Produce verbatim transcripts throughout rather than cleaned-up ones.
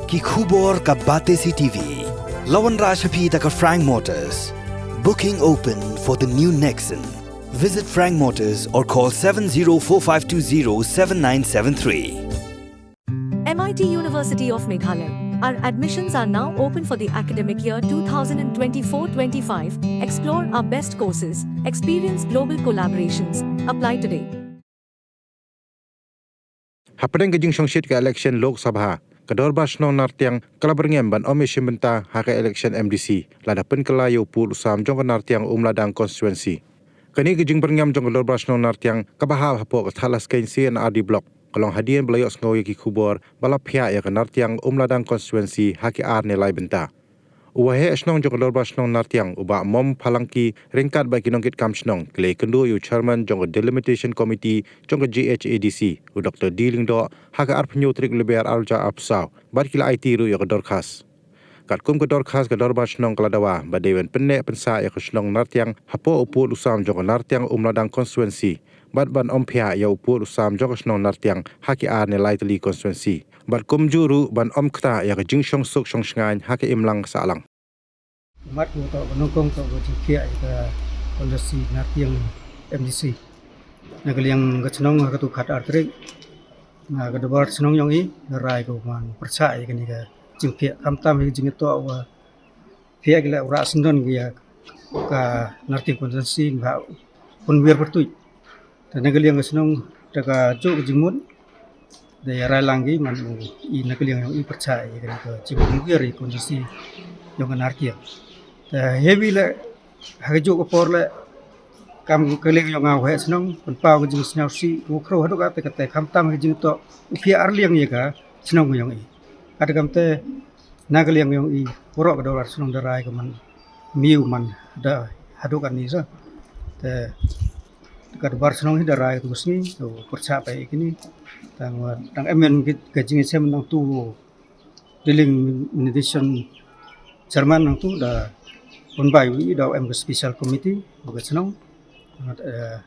Ki khubor ka Batesi T V. La wanrah sha phi da ka Frank Motors. Booking open for the new Nexon. Visit Frank Motors or call seven zero four five two zero seven nine seven three. M I T University of Meghalaya. Our admissions are now open for the academic year two thousand twenty-four twenty-five. Explore our best courses, experience global collaborations. Apply today. Hapdeng ka jingshongshit ka election Lok Sabha, ka Dorbar Shnong Nartiang ka la byrngem ban ym ïashim bynta ha ka election M D C, lada pynkylla ïa u pud u sam jong ka Nartiang Umladang constituency. Kane ka jingbyrngem jong ka Dorbar Shnong Nartiang kaba hap hapoh ka Thadlaskein C and R D Block, ka long hadien ba la ïohsngew ïa ki khubor ba la phiah ïa ka Nartiang Umladang constituency ha ki ar ne lai bynta. U Waheh Shnong jong ka Dorbar Shnong Nartiang, u Bah Mom Phalangki, ryngkat bad ki nongkitkam shnong, ki la ïakynduh ïa u Chairman jong ka Delimitation Committee jong ka G H A D C, u Doctor D Lyngdoh, ha ka arphew hynñiew tarik Lber arhajar arphew saw, bad ki la aiti ruh ïa ka dorkhas. Katkum ka dorkhas, ka Dorbar Shnong ka la dawa ba dei ban pynneh pynsah ïa ka shnong Nartiang hapoh u pud u sam jong ka Nartiang Umladang constituency, bad ban ym phiah ïa u pud u sam jong ka shnong Nartiang ha ki ar ne lai tylli constituency, bad kumjuh ruh ban ym ktah ïa ka jingshongsuk shongshngaiñ ha ka imlang sahlang. Mat ko to ba nyngkong to ba jingphiah ïa ka constituency Nartiang M D C na ka liang ka shnong ha kato ka khatar tarik. Na ka Dorbar Shnong ïong i, da rai ko man pyrshah ïa kane ka jingphiah, khamtam ïa ka jingïatoh wa phi ïa ki la u rah syndon ki ïa ka Nartiang constituency ba pynwiar pyrtuid. Te na ka liang ka shnong, te kajuh ka jingmut da ïa rai lang ki man u i na ka liang ïong i pyrshah ïa kane ka jingpynwiar ïa ka constituency ïong ka Nartiang. Te heavy la ha kajuh ka por la kam ka liang ïong nga u Waheh Shnong pynpaw ka jingsngewsih u khrew haduh katta katta, khamtam ka jingtoh u phi ar liang ïa ka shnong ïong i. Katta kamte na ka liang ïong i, baroh ka Dorbar Shnong da rai ka man miu man da haduh katne sa. Te ka Dorbar Shnong hi da rai ka tu ka sngi, to pyrshah pa ïa kine. Tang wa, tang em em ki, ka jingïashem nangtu delimitation chairman nangtu da pynbai u i da em ka special committee wa ka shnong. Eh,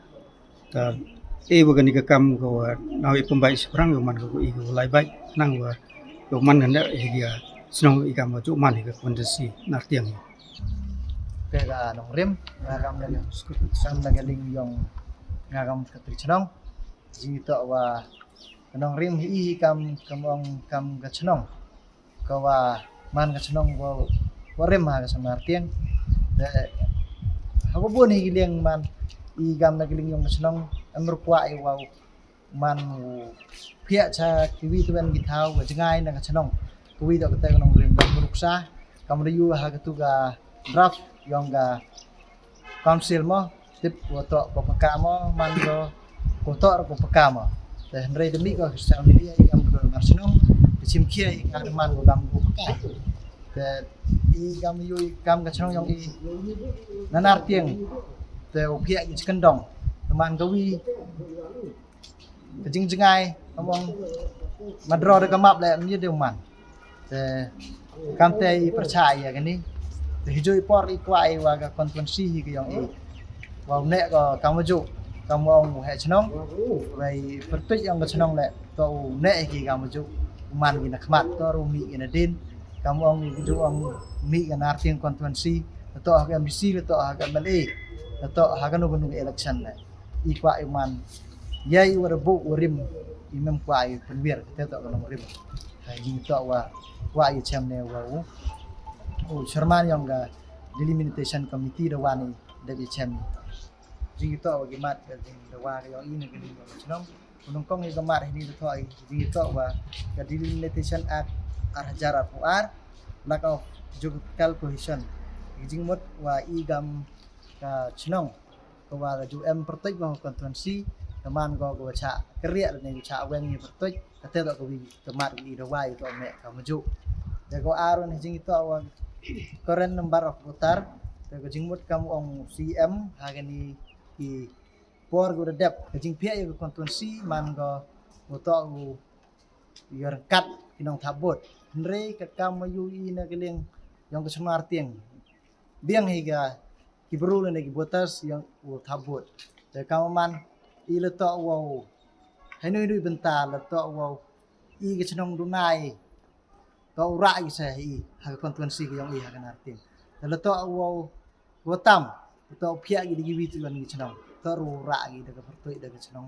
Ta, eh, wa kane ka kam ka wa, na i pynbeit shiphrang, wa man ka wa i ka wa lai beit, nang wa, wa man ngan da, eh, ka shnong i kam wa ju man ka constituency Nartiang. Te ka nongrim, nga kam da ka, sam da ka liang ïong, nga kam ka tri shnong, jingïatoh wa, ka nongrim hi i kam, kam ong kam ka shnong. Ka wa man ka shnong wa, wa rim ha ka shnong Nartiang. Te, ha ka bun hi ki liang man, i kam na ki liang ïong ka shnong, em ruh kwah i wa man u phiah cha kiwi twen ki thaw, wa jngai na ka shnong. Kiwi da ka te ka nongrim da ruksa, kam da ïu ha ka tu ka draft ïong ka Council mo, tip ko toh ko paka mo, man ko, ko toh ko paka mo. Te hynrei te mih ko social media i kam ko mar shnong, te shim khia i ka man ko kam ko paka. Te i kam ïu i kam ka shnong ïong i na Nartiang. Te u phiah i chikendong. Te man ka wi ka jingjngai, ka mong, madro da ka map le, mih de man. Te, kam te i pyrshah ïa kane. Te hi ju i por i kwah i wa ka constituency hi ka ïong i. Wa u neh ko kam wa ju, kam wa ong u heh shnong. Wa i pyrtuid ïong ka shnong le, to u neh hi ki kam wa ju. U man ki na khmat, to ruh mih ki na dien. Kam wa ong i ju ong mih ki na Nartiang constituency. To ha ka M D C, to ha ka M L A. To ha ka nu ka nu election le. I kwah i man. Ïa i wa da buh wa rim i mem kwah i pynwiar, te toh ka nongrim. Ka jingtoh wa kwah i chem ne wa u. U chairman ïong ka delimitation committee da wan i dep i chem. Jingtoh wa ki mat ka jingdawa ka ïong i ne ka lim ïong ka shnong. U nongkong i ka mat hi ni da thoh i jingtoh wa ka Delimitation Act ar hajar arphew ar, lack of geographical cohesion. Jingmut wa i kam ka shnong. Ka wa ka ju em pyrtuid ba constituency, ka man ko ka wa chah kyrriah lane ka chah weng ïa pyrtuid, ka te toh ka wi ka mat wi da wai toh meh ka maju. Da ka ar wan jingtoh wa current number of voter, da ka jingmut kam ong C M, ha kani ki por ka wa da dep, ka jingphiah ïa ka constituency, man ko, u toh u ïa ryngkat ki nongthap vote. Hynrei ka kam ma ïu i na ka liang ïong ka shnong Nartiang. Biang hi ka ki bru lane ki voters ïong u thap vote. Te kam man i la toh wow. Hai nui nui bynta la toh wow. I ka shnong Dunai. To u rah ki sa i ha ka constituency ka yong i ha ka Nartiang. Te la to u wa tam, to u phiah ki da ki wi tu wan ki chnong. To u rah ki da ka pyrtuit da ka chnong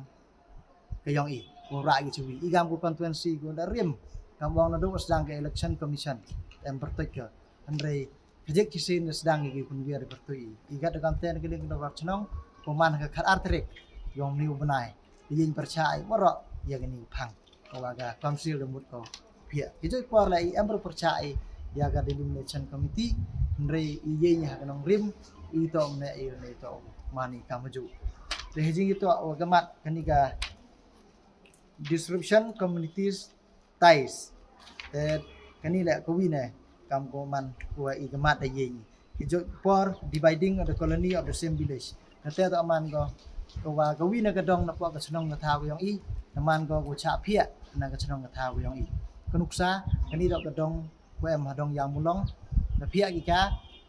ka yong i. U rah ki chu wi i gam ko constituency ko da rim. Kam bong na do sdang ka election commission em pyrtuit ka. Hynrei ka jek ki sin da sdang ki pynwiar pyrtuit i. I gat da kam ten ka ling ka war chnong ko man ka khat ar tarik yong ni u bnai. Yin pyrchah i warok ya ka ni phang. Ko wa ka council da mut ko phiah. Ki joi por la i em ro pyrchah i ya ka delimitation committee. Hynrei i ye ni ha ka nong rim i to ne i ne to mani ka maju. Te hijing i to wa ka mat ka ni ka disruption communities ties. Te ka ni le ka wi ne kam ko man ko wa i ka mat da ye ni. Ki joi por dividing of the colony of the same village. Kate to man ko ko wa ka wi na ka dong na pok ka chnong ka thaw yong i, na man ko ko cha phiah na ka chnong ka thaw yong i. Ka nuksa ka ni do ka dong ko em ha dong Ïawmawlong. Na phiah ki ka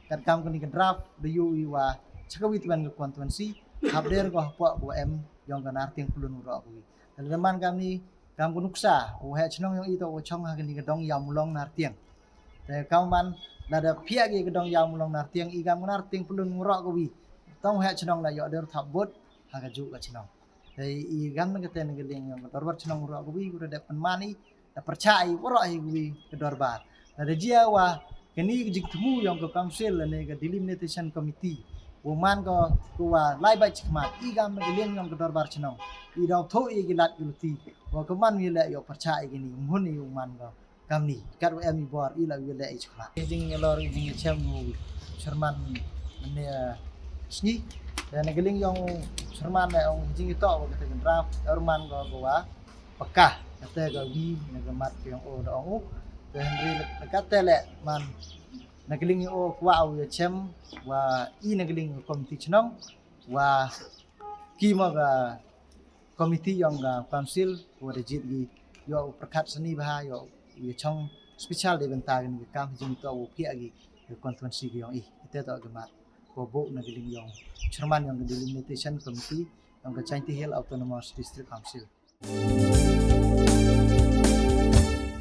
kat kam ka ni ka draft da yu i wa cha ka wi twan ka constituency. Hap der ko pok ko em yong ka Nartiang Pyllun ro ko wi. Na man kam ni kam ka nuksa u he chnong yong i to u chong ha ka ni ka dong Ïawmawlong Nartiang. Te kam man la da phiah ki ka dong Ïawmawlong Nartiang i kam ka Nartiang Pyllun ro ko wi. Tong he chnong la yo der thap bot ha ka ju ka chnong. Te i gam na ka ten ka ling yong ka dorbar chnong ro ko wi ko da dep man i da pyrchah i warok i wi ka dorbar. Da da jia wa ka ni ka jingthmu yong ka council ne ka delimitation committee. Wa man ko ko wa lai bai chikmat i gam na ka ling yong ka dorbar chnong. I dau tho i ki lat ki luti. Wa ka man wi le yo pyrchah i ki ni mun i u man ko. Kam ni kat wa em i bor i la wi le i chikmat. Jing lor jing chem u Sherman ne sngi. Da na ka ling yong Sherman ne ong jing i to wa ka te kan draft er man ko ko wa paka kate ka wi na ka mat ka yong o da ong u. Te hynrei la kate le man na ka ling yong o kwah u ya chem wa i na ka ling committee chnong wa ki ma ka committee yong ka council wa da jit gi yo u pyrkhat sani bha yo u ya chong special de benta ka ni ka kam jing to u phiah gi ka constituency ka yong i. Te to ka mat ko bo na ka ling yong Sherman yong ka delimitation committee yong ka Jaintia Hills Autonomous District Council.